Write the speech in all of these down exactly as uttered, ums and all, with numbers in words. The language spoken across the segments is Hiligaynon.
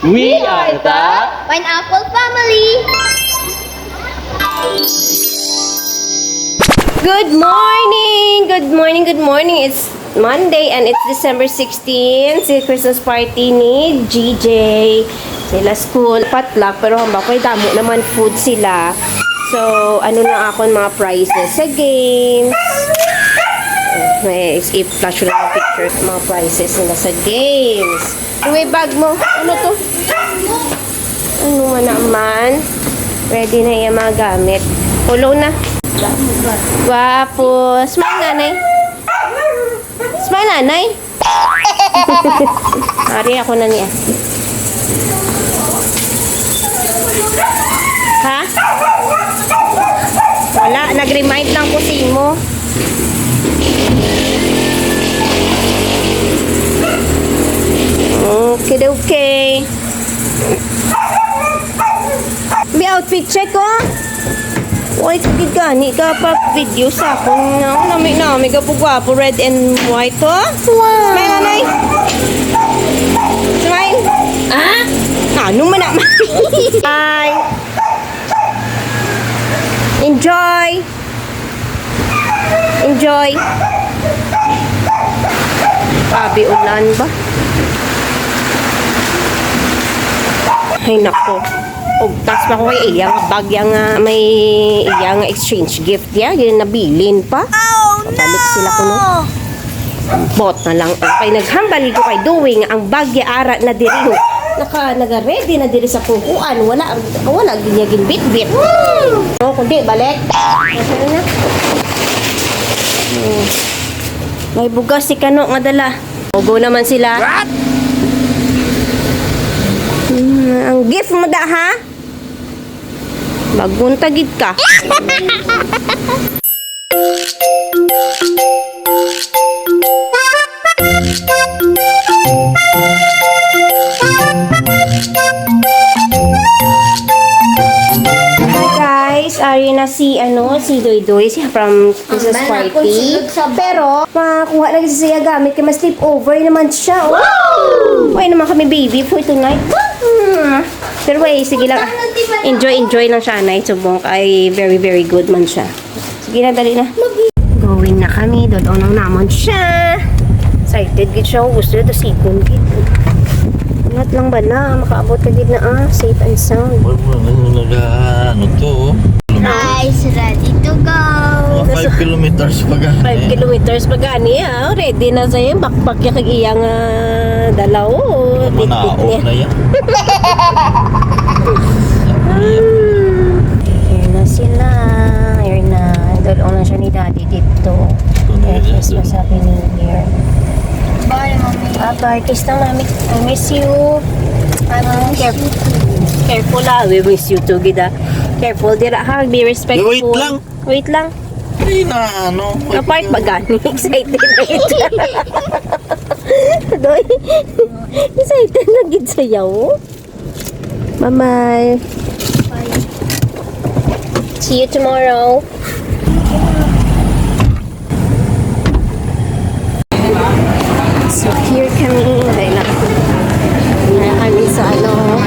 We are the Pineapple Family. Good morning! Good morning, good morning. It's Monday and it's December sixteen. Si Christmas party ni G J. Sila school, potluck, pero hamba ko'y damo naman food sila. So, ano na akon mga prizes sa games? May i-flash ko lang ang picture sa mga prizes nila sa games. Yung may bag mo. Ano to? Ano man naman? Ready na yung mga gamit. Hello na. Gwapo. Smile, nanay. Smile, nanay. Ari ako na niya. Ha? Wala. Nag-remind lang ko sa imo. Okay, okay. May outfit check, oh. Why ka gid gani ka pa video sa akon nga nami-nami ka po gwapo, red and white, oh? Wow. Smile, anay. Smile. Ah? Ano man na? Hi. Enjoy. Enjoy. Abi ulan ba? Ay, nako. Ugtas pa ko kay iya nga bag, iya nga may iya nga exchange gift, ya, yun nabilin pa. Oh, no! Pabalik sila kuno. Bot na lang ang kay naghambal ko kay Dewey nga ang bag ya ara na diri, ho. Naka, naga-ready na diri sa kukuan. Wala, wala gid niya ginbitbit. Oh, kundi balik. Ano na? Hmm. May bugas si Kano nga dala. Ugo naman sila. What? Hmm, ang gift mo da, ha? Bagunta gid ka. Hi guys, ari na si, ano, si Doy Doy, si from Christmas party. Pero makuha na kasi siya gamit kay ma-sleepover naman siya, oh. Why naman kami baby for tonight? Hmm. Pero wait, sige lang. Enjoy, enjoy lang siya, anay. Subong kay very, very good man siya. Sige na, dali na. Going na kami. Dodon lang namon siya. Excited gid siya. Gusto niya to sipon gid. Ingat lang bala. Makaabot ka gid na, ah. Safe and sound. Wala mo na nag-, ano to, oh. Guys, ready to go. Mga five kilometers pa gani. Five kilometers pa gani, ah. Ready na sa'yo. Backpack niya kag iyang, ah, dala, oh. Bitbit niya. Manaog na yan. Here na sila. Here na. Dulong na siya ni Daddy dito. Merry Christmas, Happy New Year. Bye, Mommy. Bye-bye. Kiss na, Mommy. I miss you. I miss you. Careful, ah. We miss you too, gid, ah. Careful, dira, ha. Be respectful. Wait lang. Wait lang. Ay, na, ano, na-part ba gani? Excited na ito. Doy, excited na gid sayaw. Bye-bye. See you tomorrow. So, here kami. Dahil na, na kami sa, ano,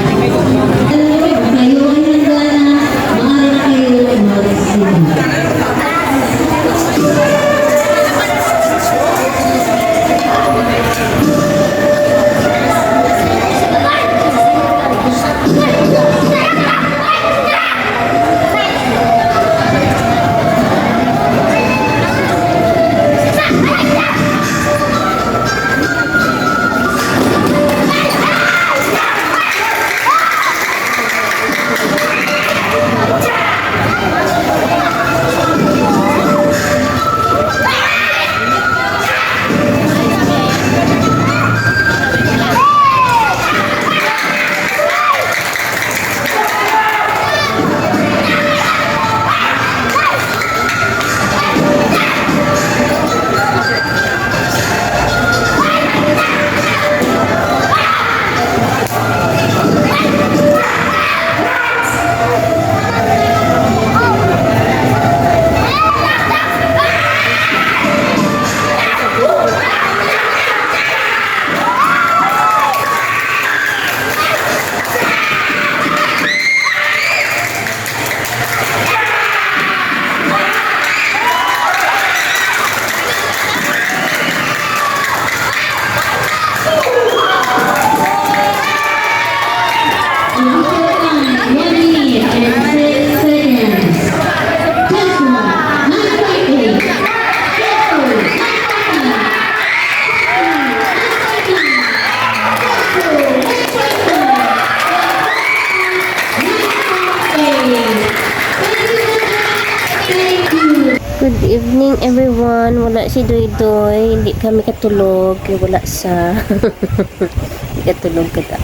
Good evening, everyone. Wala si Doy Doy. Hindi kami katulog. Kaya wala sa... Hindi katulog ka ta.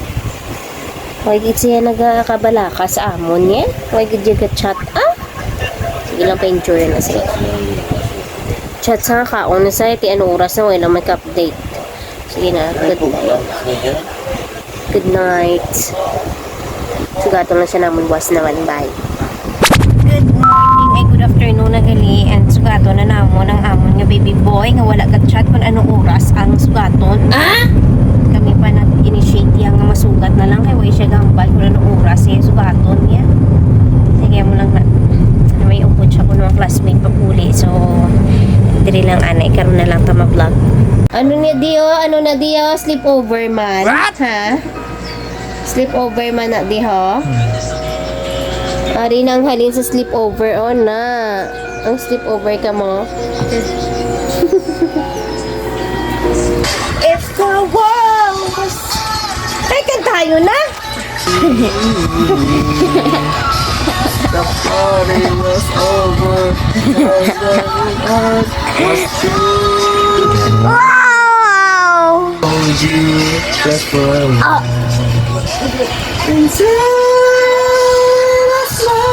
Why gid siya nagakabalaka sa amon, eh? Why gid yung chat? Ah? Sige lang, pa-enjoy na siya. Chat sa kaon na sa, ti ano oras na, wala may update. Sige na, good night. Good night. Sugaton lang siya namon, buwas naman. Bye. Good morning, ay, good afternoon na gali. And sugaton na namon ang amon nga baby boy nga wala ka-chat kung anong oras ang sugaton. Ah? Kami pa nag-initiate yang nga masugat na lang kay way siya gambal kung anong oras siya sugaton niya. Sige mo lang na. May upod siya kuno ang classmate pag-uli. So, diri lang anay. Karon na lang ta ma-vlog. Ano na di, oh? Ano na di, oh? Sleepover man. What? Ha? Sleepover man na di, ho? Ari nang halin sa sleepover, oh, na. Ang sleepover ka mo. If the world was... Ay, kantayo na! The party was over. All that was was Wow! Hold you just for a while. Until I smile.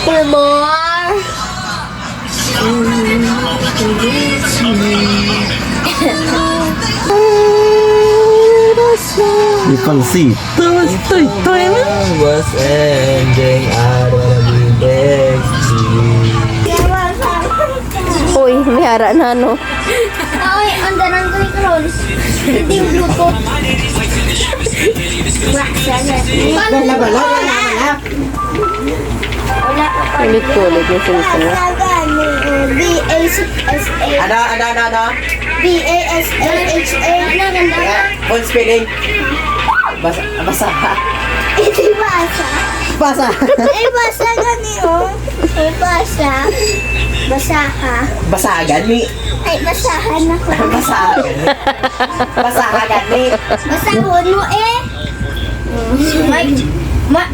For more. Ipang si Toy, toy, toy, man. Was ending, I wanna be next to you. Uy, may ara na, no? Ay, ang darang ko ni Carol. Hindi yung Bluetooth. Wala, wala, wala, wala. Wala. Ulit-ulit yung sumusunod. B A S A. Ano, ano, ano, ano? B A S A H A. Ano, ganda? Full spelling. Basa, basaha. Hindi basa. Basa. Ay, basa gani, oh. Ay, basa. Basaha. Basagan ni. Ay, basahan ako. Basagan ni. Basaha gani. Basahon mo, eh. May, ma-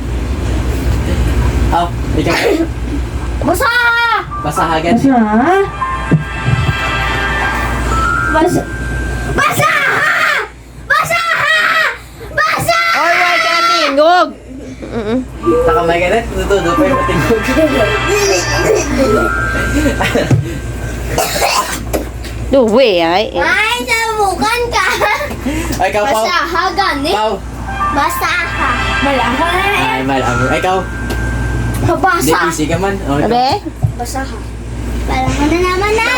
Oh, ikaw. Basaha! Basaha gani. Basa? Bas- Basaha! Basaha! Basaha! Oy, why ka natingog? Mm-mm. Nakamay ka na, tutudo pa yung matingog. No way, ay. Ay, sabukan ka. Ay, ikaw, Pao. Basaha, gani. Pao. Basaha. Malamang. Ay, malamang. Ay, ikaw. Kabasa. Di, busy ka man. Oh, ikaw. Abe? Basaha. Parang ko na naman na.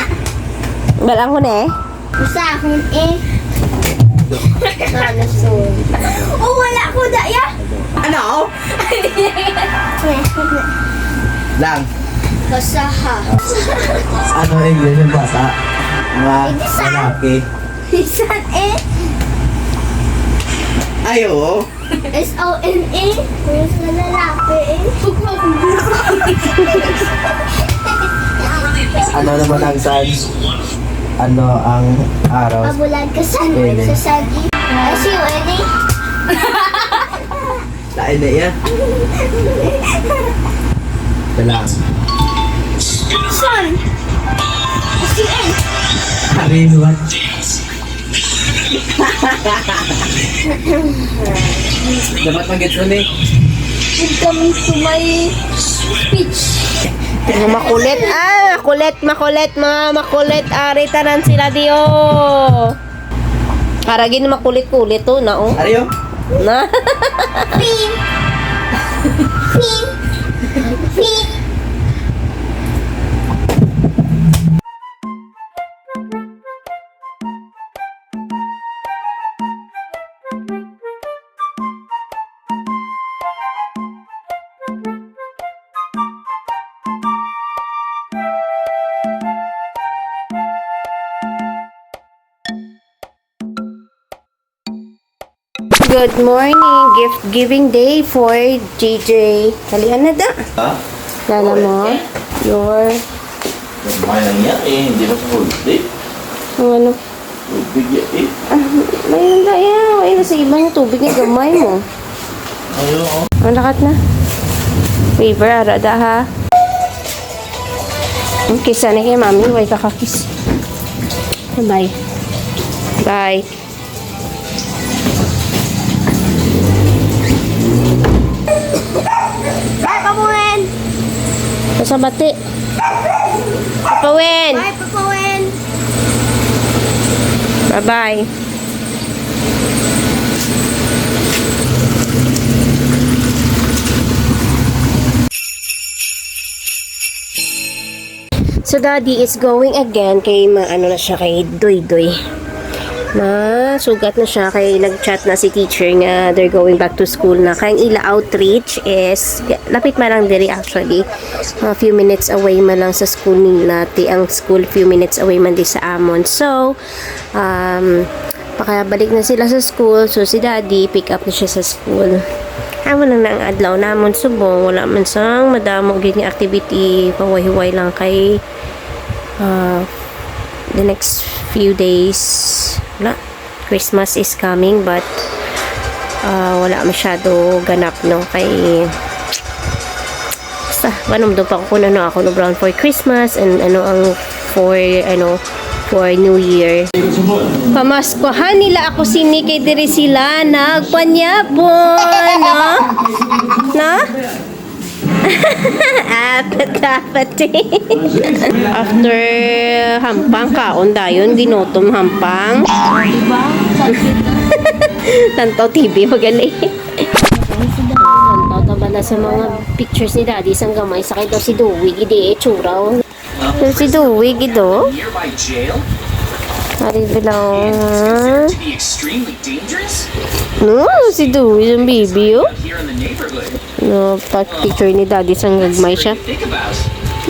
Balang ko na eh. Basahon eh. Ano, so? Oh, wala ko, daya. Ano? Lang. Basaha. Ano ang English ng bata? Mga lalaki. Bisan eh. Ay, oo. S O N A. Kung sa lalaki eh. Ano naman ang sun? Ano ang araw? Pabulan ka sun. Pwede. Sa sun. S U N A. Lain na iya. Dalang. Sun. S U N. Karinuan. Dapat mag-gets mo, eh. Welcome to my speech. Mga makulit. Ah, makulit, makulit, mga makulit. Ari tanan sila, Dio. Karagin makulit-kulit to na, oh. Ari, oh. Na. Pin. Pin. Pin. Good morning. Gift giving day for J J. Dalian na da. Ha? Lala mo. Your... Gamay lang yan eh. Hindi na sa whole day. Ang ano? Tubig yan eh. Ah, may nanda yan. Ay, nasa iba yung tubig na gamay mo. Ayun, oh. Ang lakat na. Favor, ara da, ha? Ang kisa na kay mami, way ka kakis. Bye. Bye. Bye, Papa Wen! Sa bati. Papa Wen! Bye, Papa Wen! Bye-bye. So, Daddy is going again kay ma-, ano na siya, kay Doy Doy. Masugat na siya kay nag-chat na si teacher nga they're going back to school na. Kay ang ila outreach is lapit man lang diri actually. A few minutes away man lang sa school nila. Ti ang school few minutes away man di sa amon. So, um, makabalik na sila sa school. So, si Daddy, pick up na siya sa school. Amo lang na ang adlaw namon subong. Wala man sang madamo gid nga activity. Pahuway-huway lang kay, ah, the next few days. Wala. Christmas is coming, but, ah, wala masyado ganap, no? Kay, basta, manumdum pa ko kung ano ako no brown for Christmas and ano ang for, ano, for New Year. Pamaskwahan nila ako sini kay diri sila nagpanyapon, no? No? Apat-apat eh. After hampang, kaon dayon, ginutom hampang. Diba? Tantaw T V, magali. Tantaw taba na sa mga pictures ni Daddy, sang gamay, sa kay daw si Dewey, gidi eh, tsura, oh. Pero si Dewey, gido. Ari bilang. No, si Dewey, yung baby, oh. No, pa picture ni Daddy sang gagmay siya.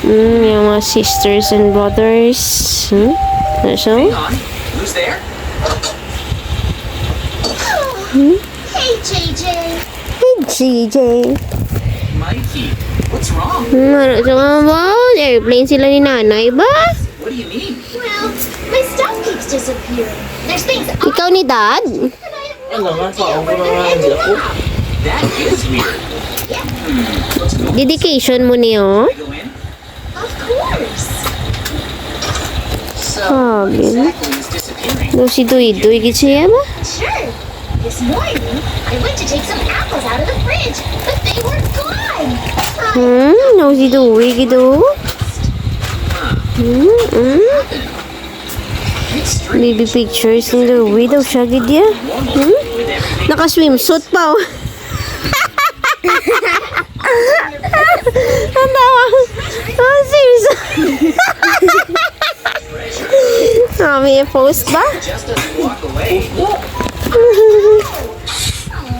Mm, yung mga sisters and brothers. Hmm? Ano siya? Hmm? Hey, J J. Hey, J J. Mikey, what's wrong? Hmm, ano siya nga ba? Airplane sila ni nanay ba? What do you mean? Well, my stuff keeps disappearing. There's things Ikaw ni Dad? That I have no idea where they're ending up. That is weird. Dedication mo niyo? Of course. So, what exactly is disappearing? Daw si Doy-Doy gid siya ba? Sure. This morning, I went to take some apples out of the fridge, but they were gone. Hmm, daw si Doy gid, oh. Hmm, hmm. Baby pictures in the way daw siya gid ya. Hmm? Naka-swimsuit pa, oh. Ang tawa. Oh, swimsuit. Mami, post ba?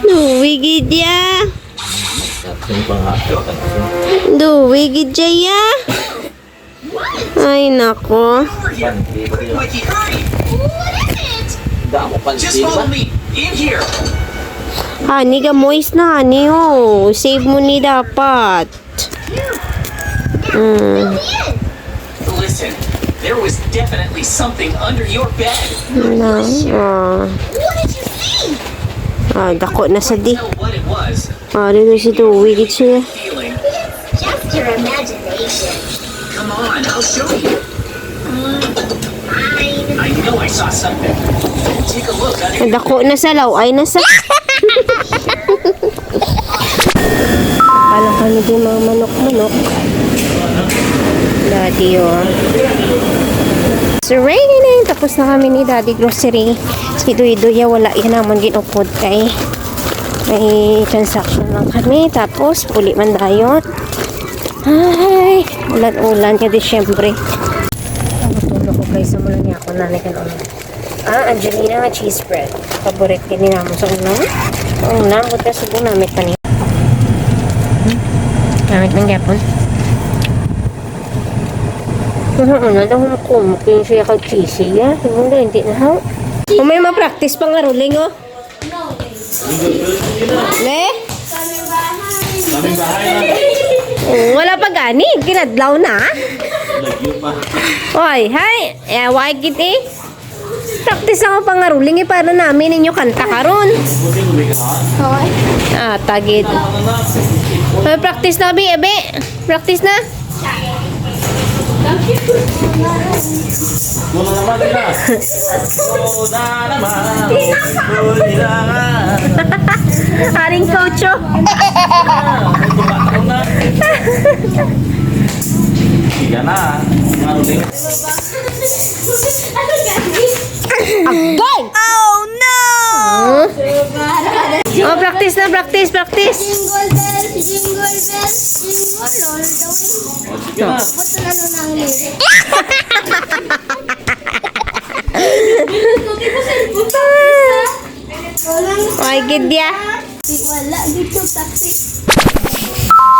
Luwi gid ya. Luwi gid ya. Ay, nako. Over here. Quick, Mikey, hurry! What is it? Damo pa Just follow me. In here. Honey, ga moist na, honey, oh. Save mo ni dapat. Here. Mm. Now, fill me in. Listen, there was definitely something under your bed. No, ah. What did you see? Ah, dako na sa di. Tell what it was. Ah, dito si Dewey, gid siya. It's just your imagination. Come on, I'll show you. Fine. I know I saw something. Take a look under Ang dako na sa law, ay na sa. Alam kami di mga manok-manok. Daddy, oh. It's raining. Tapos na kami ni Daddy grocery. Si Doy-Doy, ya, wala yan namon ginupod kay may transaction lang kami. Tapos, uli man dayon. Ay, ulan-ulan ka, Disyembre. Ang tulog ko, guys. Sa mula niya ako, nanay ka naman. Ah, Angelina nga cheese bread. Paborit ka din naman sa ulam. Ang ulam, buta sa ulam, may panin. Gamit ng gapon. Ano, ano, daw mo kumukin siya kag cheesy, ya? Hindi, hindi na, ha? Kung may ma-practice pa nga ruling, oh. Ne? Oh, wala pa gani, kinadlaw na. Oy, hi. Eh, why gid eh? Practice ako pa nga ruling eh, para namin ninyo kanta karon. Ah, tagid. Practice na, Bi, Bi. Practice na. Wala naman nila. Wala naman. Wala naman. Haring coach, oh. Yan na. Agay! Oh, no! Oh, practice na, practice, practice. Jingle bells, jingle bells, jingle all the way. Sige na. Ba't wala na ang lyric? Ay, gid ya. Wala dito taxi.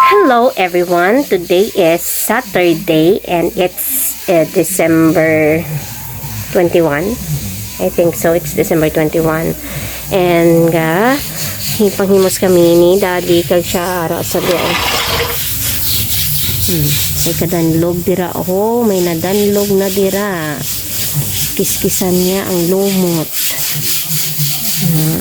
Hello everyone. Today is Saturday and it's uh, December twenty-one. I think so. It's December twenty-one. And ga, hipanghimos kami ni Daddy kag siya ara sa diay. Hmm. May kadanlog dira. Oh, may nadanlog na dira. Kiskisan niya ang lumot. Hmm.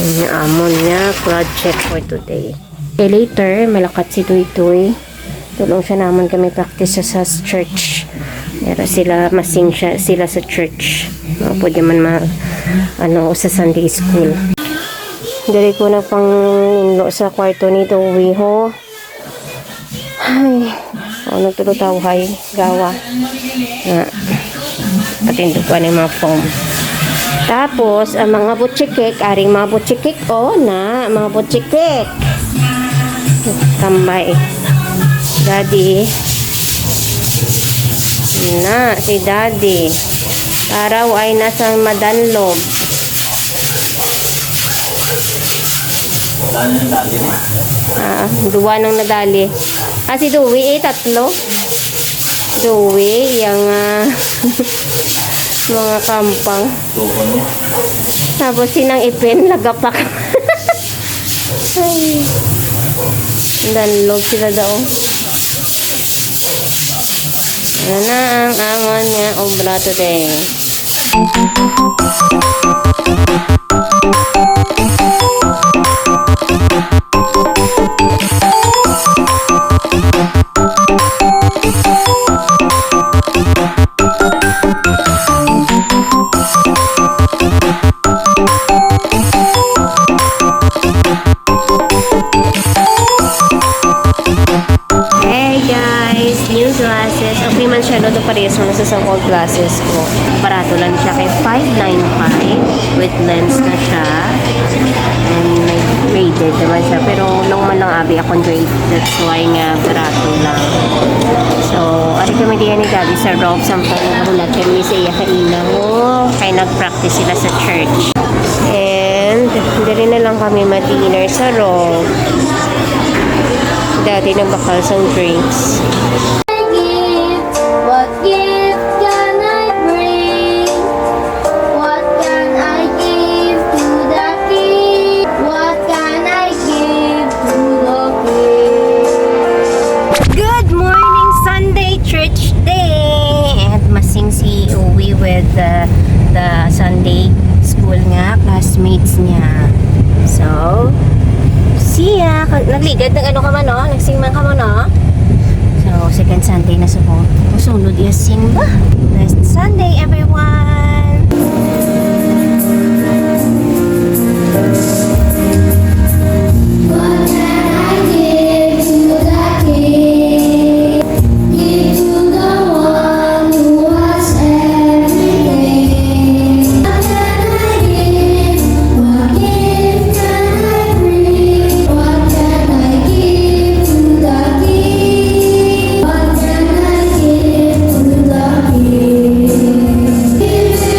Ang amon nga project for today. Okay, later, malakat si Tuytoy. Tulong siya namon kami practice sa, sa church. Pero sila, masing siya, sila sa church. No, pwede man ma, ano, sa Sunday school. Diri ko na pang ninlo sa kwarto ni Dewey, ho. Ay, ano to daw tawhay? Gawa. Nga. Patindog ko ni mga foam. Tapos, ang mga butchikik, aring mga butchikik, oh, na, mga butchikik. Tambay. Daddy. Na, si Daddy. Araw ay nasang madanlog. Dali na, dali na. Ah, duwa nang nadali. Ah, si Dewey, eh, tatlo. Dewey, yang, ah, mga kampang. Tuhon niya. Tapos, sinang ipin, lagapak. Ay. Danlog sila daw. Ano na ang amon nga obra today? Hey guys, new glasses. Okay man siya, no, do parehas man sa, sa old glasses ko. Barato lang siya kay five nine five with lens na siya. And may graded naman siya. Pero nung man lang abi akong grade, that's why nga barato lang. So, ari kami diyan ni Daddy sa Rob. Samtang naghulat kami sa iya kaina mo. Kay nag-practice sila sa church. And diri na lang kami ma-dinner sa Rob. Daddy nagbakal sang drinks. What gift can I bring? What can I give to the King? What can I give to the King? Good morning, Sunday church day. And masing si Uwi with the, the Sunday school nga classmates niya. So, see ya. Kag nagligad, nag-ano ka man, no? Nagsing man ka man, no? So, second Sunday na sa ko. Musunod iya sing ba? Blessed Sunday, everyone! What can I give to the King? Give to the one who has everything. What can I give? What gift can I bring? What can I give to the King? What can I give to the King? Give it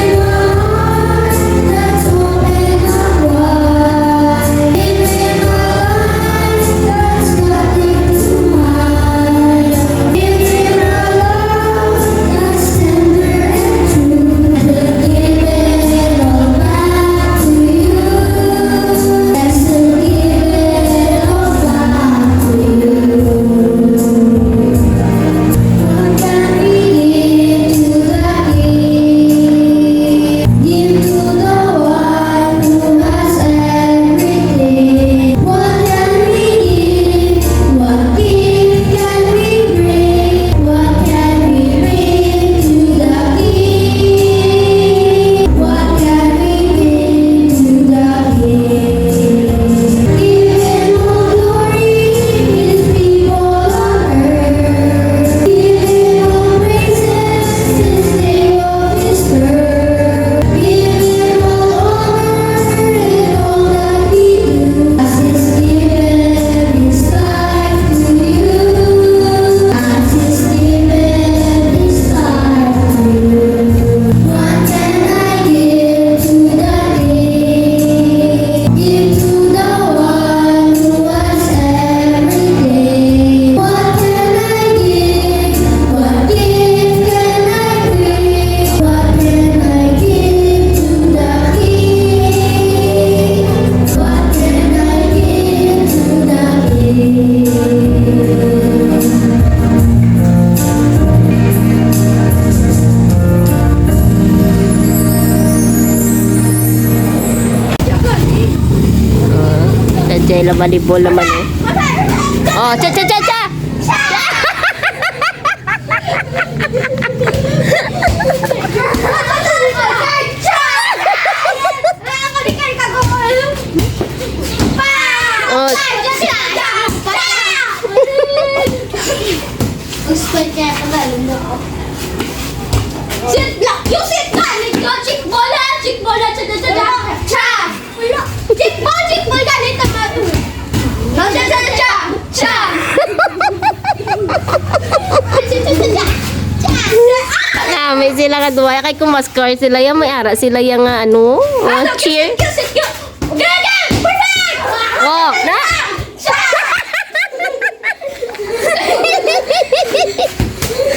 Wala, volleyball naman, oh. Oh, cha, cha, cha, cha! Oh. Ang spell kaya ka ba? Alam mo ko. Sit block! Yung sit block! Let's go! Chick bola! Chick bola! Cha, cha, cha! Cha! Wala. Chick ball! Chick ball! Ganit ang mga. No, cha, cha, cha! Cha! Cha, cha, cha, cha! Cha! Ah! Nami sila nga duwa. Kay kung ma-score sila, yan, may ara sila, yan nga, ano, ah, cheer. Sit, sit, sit, sit. Galing! Perfect! Oh, na?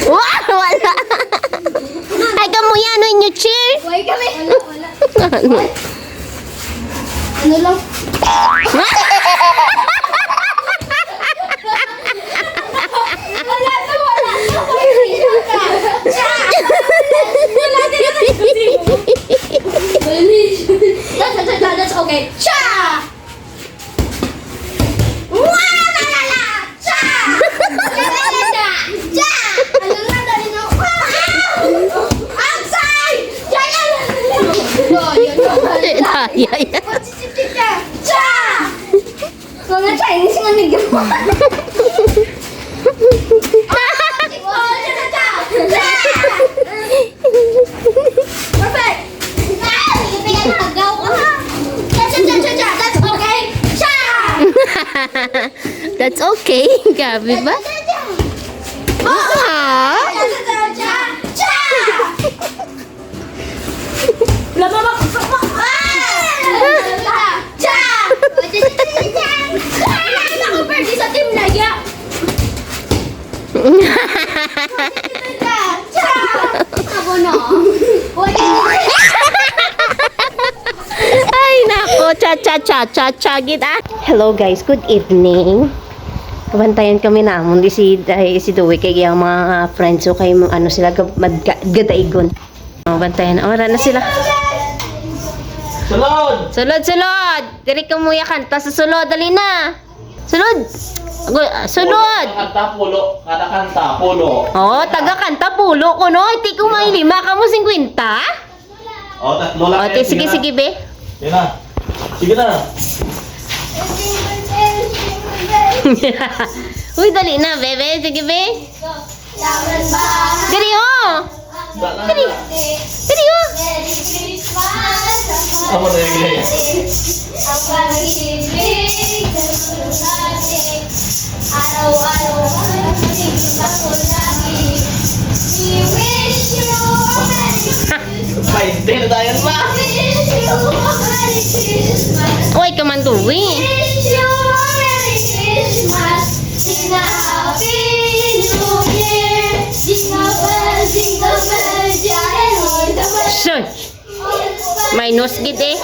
Wow, wala. Ay, kamo yan, no, inyo cheer? Buhay kami. Wala, wala. Ano? Ano lang? Wala to, wala to. Wala din ako. That's, that's, that's okay. Cha! Wala na lang! Cha! Cha! Cha! Ano na, dali na. Wow! Outside! Cha! Cha! Cha! Cha! Cha! Cha! Cha! Mga Chinese nga nag-, perfect! Ay, pinagpagaw ka. Cha, cha, cha, cha, cha. That's okay. Cha! That's okay. Grabe ba? Cha, cha, cha, cha. Ah! Cha, cha, cha, cha, cha. Wala ba, ba, ba, ba, ah! Cha! Cha! Cha! Cha! Ako, Fergie, sa Team Laya. Cha! Cha! Ako na. Ay, nako. Cha, cha, cha, cha, cha, gid, ah. Hello, guys. Good evening. Kabantayan kami namon di si, ay, si Dewey kay iyang mga friends, so kay mga ano sila gab-, madga-, gadaigon. Oh, bantayan. Ora na sila. Sulod! Sulod, sulod! Diri ka muya kanta sa sulod. Dali na! Sulod! Agoy, ah, sulod! Kada kanta, pulo. Kada kanta, pulo. Oh, taga kanta, pulo ko, no? Iti ko may lima, kamo singkwenta? Oh, tatlo lang. Oh, yan. Sige, sige, be. Yan na. Sige na. Uy, dali na, bebe. Sige, be. Dali, oh. Dali. Dali, oh. Amo na yung ganyan. Painte na tayo pa. Oy, kamanduwi. Shush! Minus gid eh.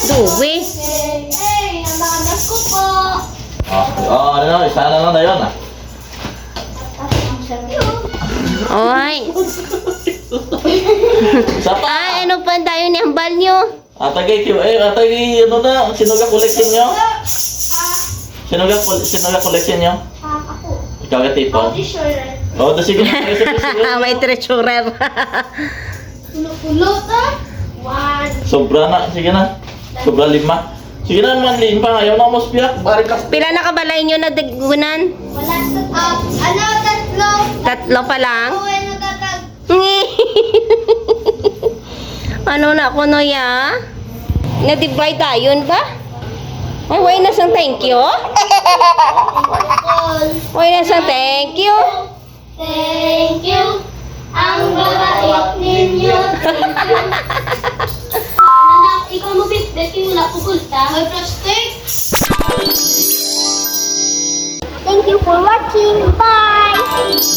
Duwi. Oh, oh, ano na, isa na lang na yun, ah. Oy. Isa pa. Ay, ano pa ang dayon ni hambal nyo? Atagay, Q A, atagay, ano na, sino ga collection nyo? Sino ga col-, sino ga collection nyo? Ah, ako. Ikaw ga tipo? Ako, di sure. Oh, di sige. May treasurer. Pulo-pulo to. One. Sobra na, sige na. Sobra lima. Sige na, man, lima. Ayaw na mas piyak. Bari ka. Pila na ka balay nyo na digunan? Wala sa, ah, ano, tatlo. Tatlo pa lang? Oo, ano, tatag- Ano na kuno ya? Na-divide dayon ba? Ay, way na sang thank you? Way na sang thank you? Thank you. Ang babait ninyo. Thank you. Anak, ikaw mo, Bit. Dati wala ko kulta. May plastic. Thank you for watching. Bye!